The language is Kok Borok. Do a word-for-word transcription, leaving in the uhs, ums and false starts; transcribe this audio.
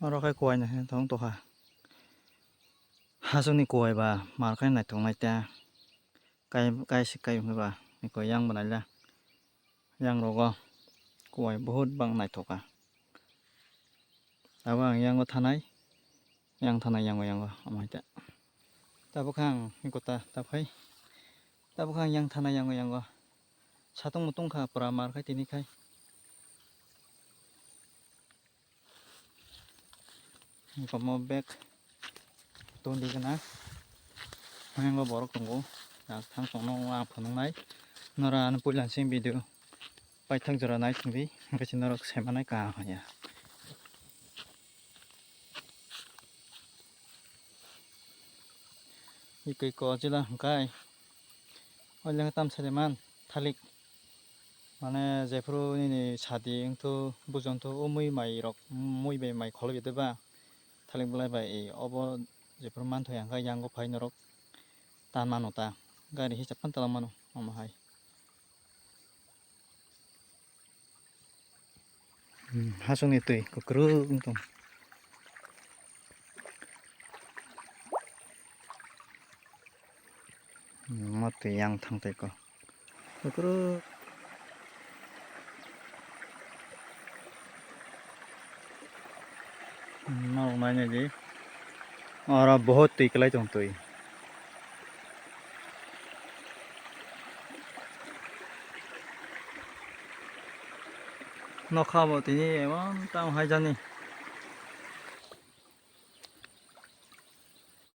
Oro khe kuwai no hino tong tokha. Hachwkni kuwai ba mar khe naithok nai ta. Kai, kai se kai wngkhe ba. Eko yang bo naila. Yang rogo kuwai bahut bang naithok kha. Abo ang yango thanai. Yang thanai yango yango omo hai ta. Tabuk khe ang eko ta ta phai. Tabuk khe ang yang thanai yango yango. Satung mutung kha pura mar khai tini khai. Komo bag tongdi gana. Mayango borok tongo. Ang thang tongno ang phunuknai. Nora ano puila sing video paithak jora nai thungdi. Hingke si norok semanai kaham haya. Ikoi ko jila hingkai. Oile tam sari man thalik. Mane jephuru nini sadi wngthu bujo wngthu o mui mai rok, mui bai mai kholobya de ba. Thalik belai bai obo jephuru manthokya hingkhe yango phai norok ta mano ta. Gari hisab phano tala mano omo hai. Hmm, hachwkni twi kwkrwng tong. Hmm, mo twi yang thang twi ko. Kwkrwng. Hmm, norok nainai di. Oro bohot twi kwlai tong twi. Nokha bo tini emon tamo hai jani.